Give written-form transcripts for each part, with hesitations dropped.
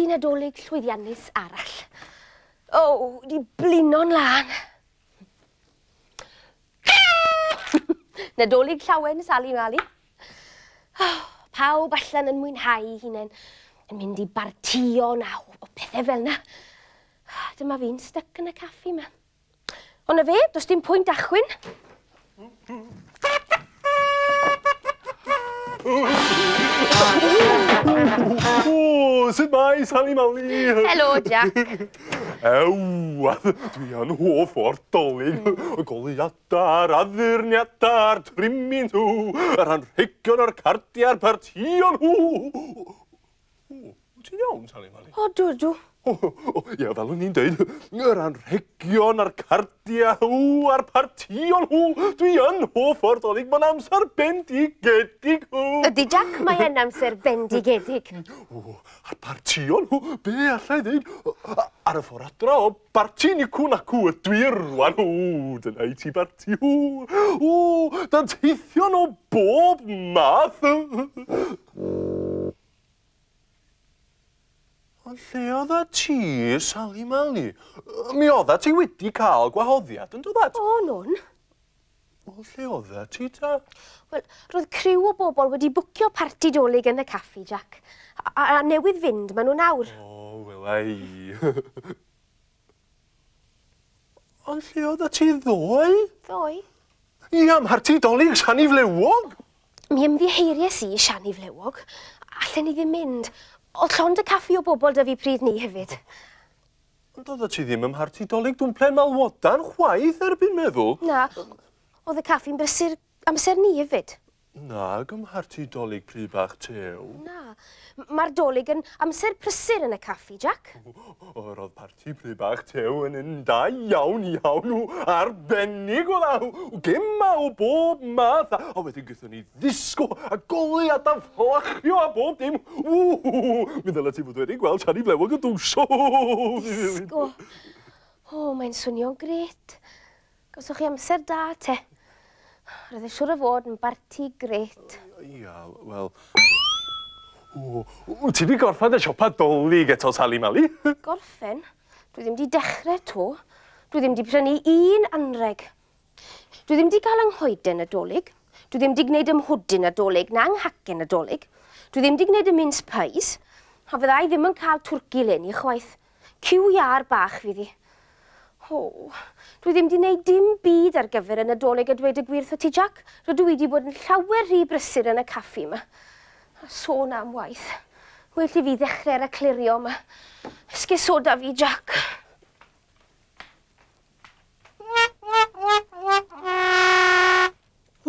Parti Nadolig llwyddiannus arall. O, di blino'n lân. Nadolig llawen, Sali Mali. Oh, pawb allan yn mwynhau hunain, yn mynd i bartïon a o pethau fel yna. Dyma fi'n styc yn y caffi yma. Ond na fe, does dim pwynt achwyn. O, sut mae Sali Mali? Helo, Jack. Ew, dwi yn hoff o'r Dolig. Y goleuadau'r addurniadau'r trimins, yr anrhegion a'r cardiau'r partïon. Ti'n iawn, Sali Mali? O, dw, dw. Ie, fel o'n i'n deud, yr anrhegion a'r cardiau, a'r partïon, dwi yn hoff o'r Dolig, mae'n amser bendigedig. Ydy, Jack, mae yn amser bendigedig. A'r partïon, be alla i ddeud? Ar y ffordd adra o barti nicw nacw ydw i rwan, dyna i ti barti, danteithion o bob math. Ond lle oedda ti, Sali Mali? Mi oedda ti wedi cael gwahoddiad yn dod? O, nwn. Wel, lle oedda ti ta? Wel, roedd criw o bobl wedi bwcio parti Dolig yn y caffi, Jack. A newydd fynd maen nhw nawr. O, wela i. Ond lle oedda ti ddoe? Ddoe? Ia, mharti Dolig Siani Flewog. Mi ymddiheuries i Siani Flewog. Allen ni ddim mynd. Oedd llond y caffi o bobl da fi pryd ni hefyd. Ond oeddet ti ddim ym mharti Dolig Dwmplen Malwodan chwaith erbyn meddwl. Na, oedd y caffi'n brysur amser ni hefyd. Na, ym mharti Dolig Pry Bach Tew. Na, mae'r Dolig yn amser prysur yn y caffi, Jack. O, roedd parti Pry Bach Tew yn un da iawn iawn, arbennig o dda, gema o bob math. A wedyn gaethon ni ddisgo a goleuadau fflachio a bob dim. Mi ddyla ti fod wedi gweld Siani Flewog yn dwsio. Disgo. O, mae'n swnio'n grêt. Gawsoch chi amser da te. Roedd e siŵr o fod yn barti grêt. Ia, wel... Ti di gorffen y siopa Dolig eto, Sali Mali? Gorffen? Dwi ddim di dechrau to. Dwi ddim di prynu un anreg. Dwi ddim di gael yng nghoeden Nadolig. Dwi ddim di gwneud ymhwdyn Nadolig na ynghacen Nadolig. Dwi ddim di gwneud y mince pies. A fydda i ddim yn cael twrci leni chwaith. Cyw iâr bach fydd hi. O, dwi ddim di wneud dim byd ar gyfer y Nadolig a dweud y gwir wrtho ti, Jack. Rydw i wedi bod yn llawer rhy brysur yn y caffi yma. A sôn am waith. Well i fi ddechrau ar y clirio yma. Esgusoda fi, Jack. O,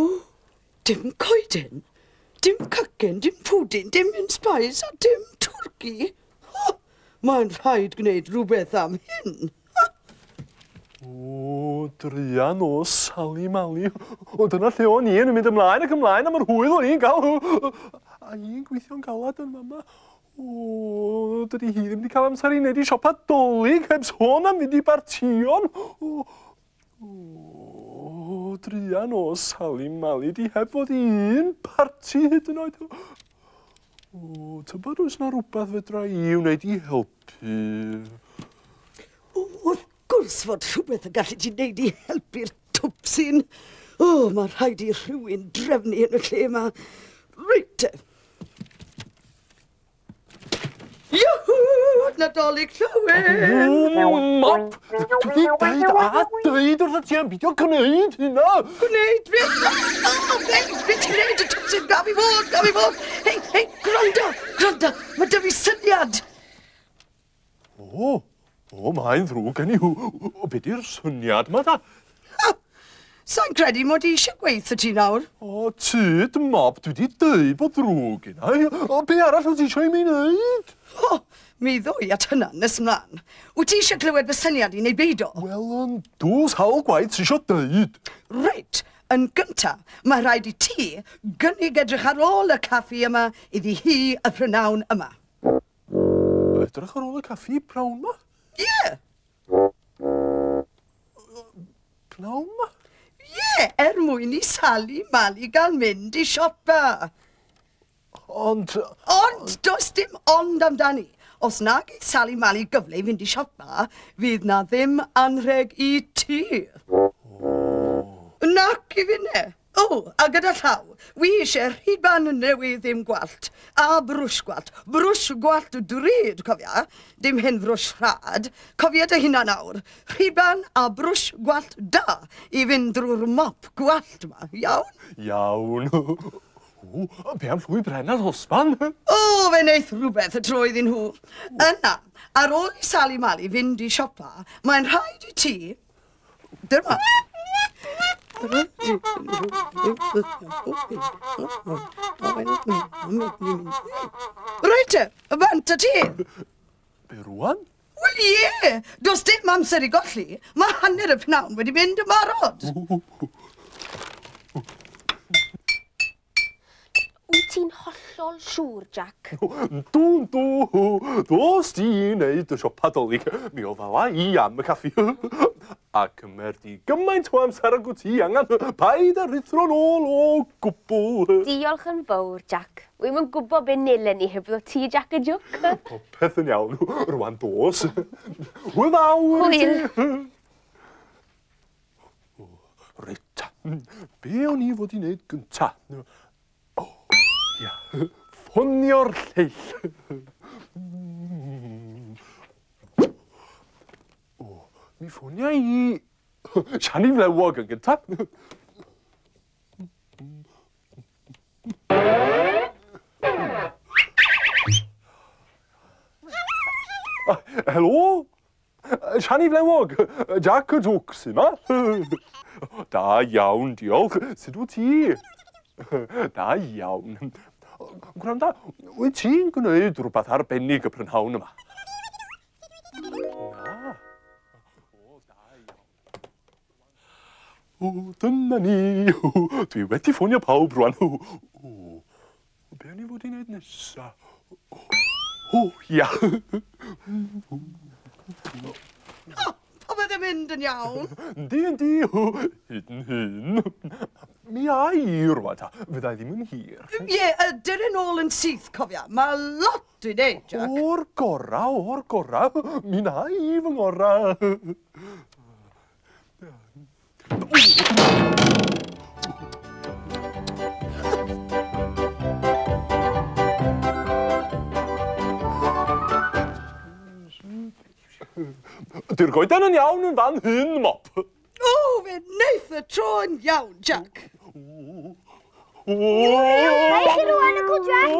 dim coeden, dim cacen, dim pwdin, dim mince pies a dim twrci. Mae'n rhaid gwneud rhywbeth am hyn. O, druan o Sali Mali. O, dyna lle o'n i yn mynd ymlaen ac ymlaen am yr hwyl o'n i'n gael. A i'n gweithio'n galad yn mama. O, dydy hi ddim wedi cael amser i wneud i siopa Dolig heb sôn am fynd i bartïon. O, druan o Sali Mali, di heb fod i un parti hyd yn oed. O, tybed oes na rhywbeth fedra i wneud i helpu? O, wrth gwrs fod rhywbeth y gallu ti wneud i helpu'r twpsyn. O, mae rhaid i rhywun drefnu yn y lle yma. Reit te. Iwhw! Nadolig llawen! Mop! Dwi wedi deud a deud wrtho ti am beidio gwneud hynna! Gwneud beth? O, beth ti'n gwneud y twpsyn? Gaf i fod, gaf i fod! Hei, hei, gwrando, gwrando, mae 'da fi syniad! O, o, mae'n ddrwg gen i. O, be di'r syniad yma ta? Sa'n credu mod i eisiau gweithio ti nawr. O, tyd, Mop, dwi wedi deud bod ddrwg yna. O, be arall wyt ti eisiau i mi wneud? O, mi ddoi at hynna nes mlaen. Wyt ti eisiau clywed fy syniad i neu beidio? Wel, yndw, sawl gwaith ti eisiau deud. Reit, yn gynta, mae rhaid i ti gynnig edrych ar ôl y caffi yma iddi hi y prynawn yma. Edrych ar ôl y caffi pnawn yma? Ie. Pnawn yma? Ie, er mwyn i Sali Mali gael mynd i siopa. Ond... Ond, does dim ond amdani. Os nag i Sali Mali gyfle i fynd i siopa, fydd na ddim anrheg i ti. Nac i finne. O, a gyda llaw, wi eisiau rhuban newydd ddim gwallt, a brwsh gwallt. Brwsh gwallt drud, cofia. Dim hen frwsh rhad. Cofia dy hunan nawr. Rhuban a brwsh gwallt da i fynd drwy'r mop gwallt yma. Iawn? Iawn. O, be am llwy bren a sosban? O, fe wneith rhywbeth y tro iddyn nhw. Yna, ar ôl i Sali Mali fynd i siopa, mae'n rhaid i ti... Dyma. Reit te, bant â ti. Be rwan? Wel ie, does dim amser i golli. Mae hanner y pnawn wedi mynd yn barod. Wyt ti'n hollol siŵr, Jack? Dw, dw. Dos di i wneud y siopa Dolig. Mi ofala i am y caffi. A cymer di gymaint o amser ag wyt ti angen. Paid â rhuthro'n ôl o gwbl. Diolch yn fawr, Jack. Wi'm yn gwybod be nelen ni hebddo ti, Jack y Jwc. Popeth yn iawn. Rwan dos. Hwyl fawr. Hwyl. Reit. Be o'n i fod i wneud gynta? Ia, ffonio'r lleill. O, mi ffonia i Siani Flewog yn gyntaf. Helo? Siani Flewog, Jack y Jwc sy 'ma. Da iawn, diolch. Sut wyt ti? Da iawn. Gwranda, wyt ti'n gwneud rhywbeth arbennig y prynhawn yma? Na. O, da iawn. O, dyna ni. Dwi wedi ffonio pawb rwan. O, be o'n i fod i wneud nesa? O, ia. Popeth yn mynd yn iawn. Yndi, yndi. Hyd yn hyn. Mi a i rwan ta. Fydda i ddim yn hir. Ie, dere nôl yn syth, cofia. Mae lot i wneud, Jack. O'r gora, o'r gora. Mi na i fy ngora. Ydy'r goeden yn iawn yn fan hyn, mop? O, fe wneith y tro yn iawn, Jack. Rhaid chi rwan, Uncle Jack.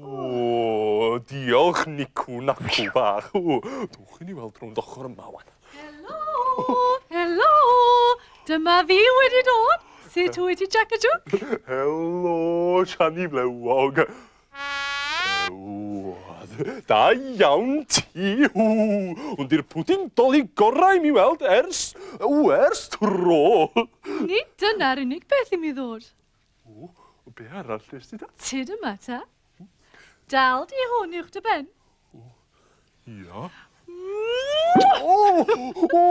O, diolch, Nicw Nacw bach. Dwch i ni weld rownd ochr yma, wan. Helo, helo. Dyma fi wedi dod. Sut wyt ti, Jack y Jwc? Helo, Siani Flewog. Da iawn ti, ond i'r pwdin Dolig gorau i mi weld ers tro. Nid dyna'r unig beth i mi ddod. O, be arall ys ti da? Tyd yma ta. Dal di hwn uwch dy ben. Ia. O! O!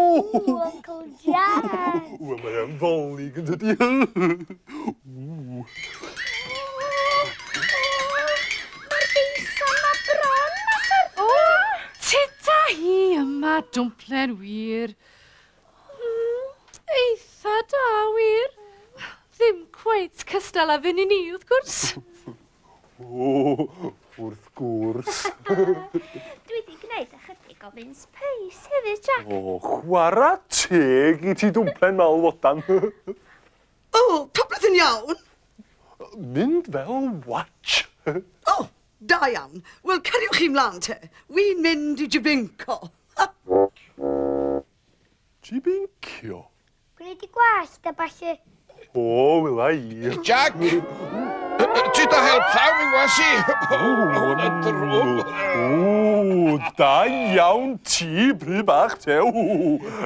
Uncle Jack! Wel, mae e'n ddolig yn dydi. Tyda hi yma, dwmplen wir. Eitha da wir. Ddim cweit cystal â fyn i ni, wrth gwrs. O, wrth gwrs. Dwi wedi gwneud ychydig o mince pies hefyd, Jack. O, chwarae teg i ti dwmplen malwodan. O, popeth yn iawn? Mynd fel watch. O, da iawn. Wel, cariwch chi mlaen te. Wi'n mynd i jibinco. Jibincio? Gwneud i gwallt a ballu. O, wela i. Jack! Ti da help llaw mi was i! O, da iawn ti, bry bach tew.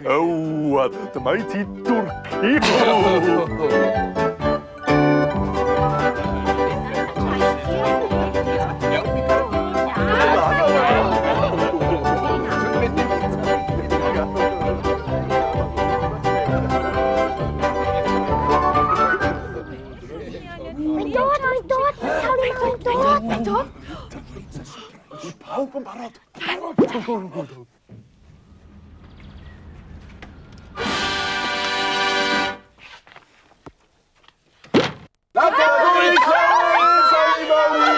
O, dyma i ti dwrci. Mae'n dod, mae'n dod, mae'n dod, mae'n dod. Nadolig llawen, Sali Mali!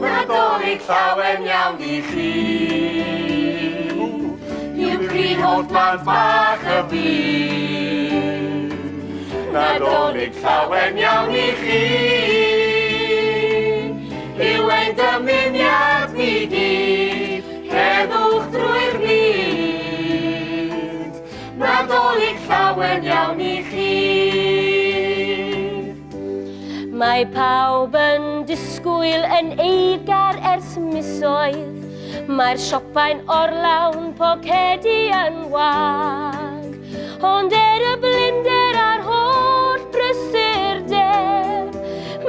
Nadolig llawen iawn i chi, yw prif holl blant bach y byd. Nadolig llawen iawn i chi, yw ein dymuniad ni gyd, heddwch drwy'r byd. Nadolig llawen iawn i chi. Mae pawb yn disgwyl yn eiddgar ers misoedd. Mae'r siopau'n orlawn, pocedi yn wag. Ond er y blinder a'r holl brysurdeb,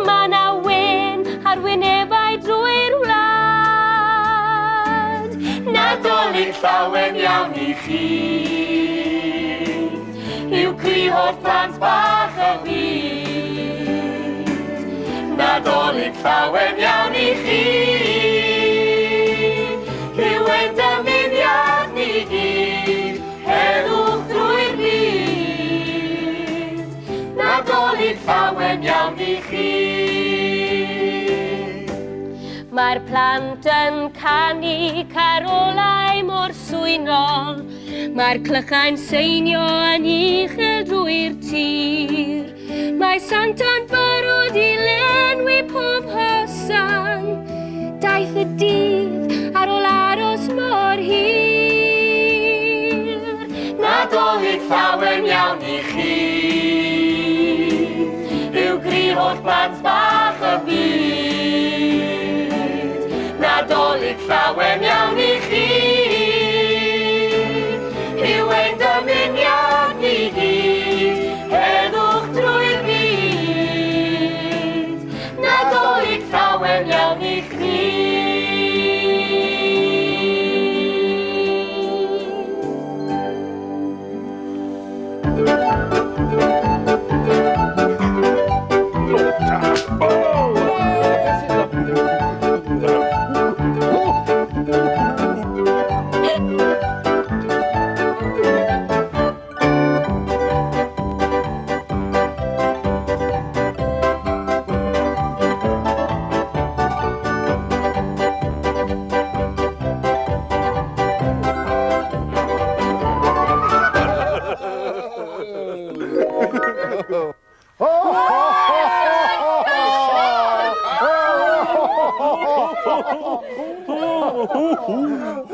mae 'na wên ar wynebau drwy'r wlad. Nadolig llawen iawn i chi, yw cri holl plant bach y byd. Nadolig llawen iawn i chi, yw ein dymuniad ni gyd, heddwch drwy'r byd. Nadolig llawen iawn i chi. Mae'r plant yn canu carolau mor swynol. Mae'r clychau'n seinio yn uchel drwy'r tir. Mae Santa'n barod i lenwi pob hosan. Daeth y dydd ar ôl aros mor hir. Nadolig llawen iawn i chi, yw gri holl blant bach y byd. Nadolig llawen iawn i chi, yw ein dymuniad ni gyd, heddwch drwy'r byd. Nadolig llawen iawn i chi.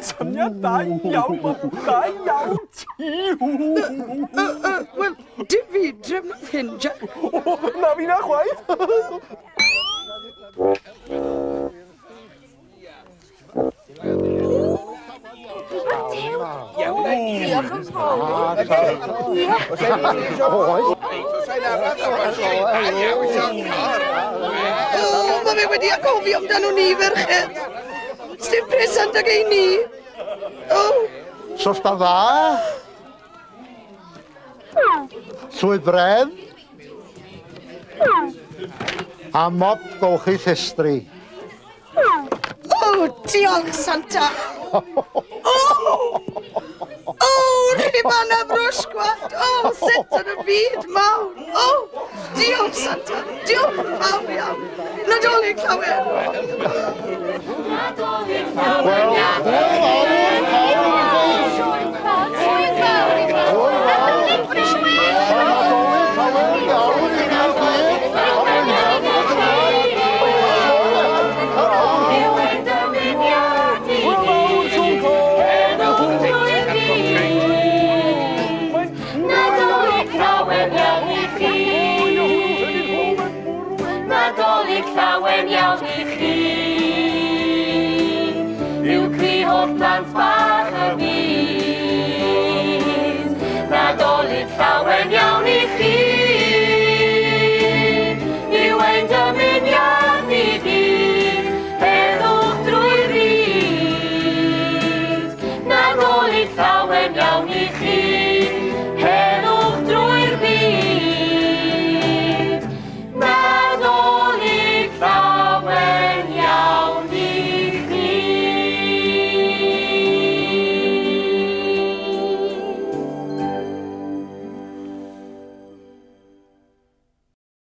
Syniad da iawn, da iawn ti. Wel, dim fi drefnodd hyn, Jack. Na fi na chwaith. Diolch yn fawr. O, mae fe wedi anghofio amdano ni, ferched. Sdim presant ag ein ni. O. Sosban dda. Llwy bren. A mop golchi llestri. O, diolch, Santa. O! O, rhuban a brwsh gwallt. O, sut yn y byd mawr. O, diolch, Santa. Diolch yn fawr iawn. Nadolig llawen. Nadolig llawen iawn. Nadolig llawen iawn i chi.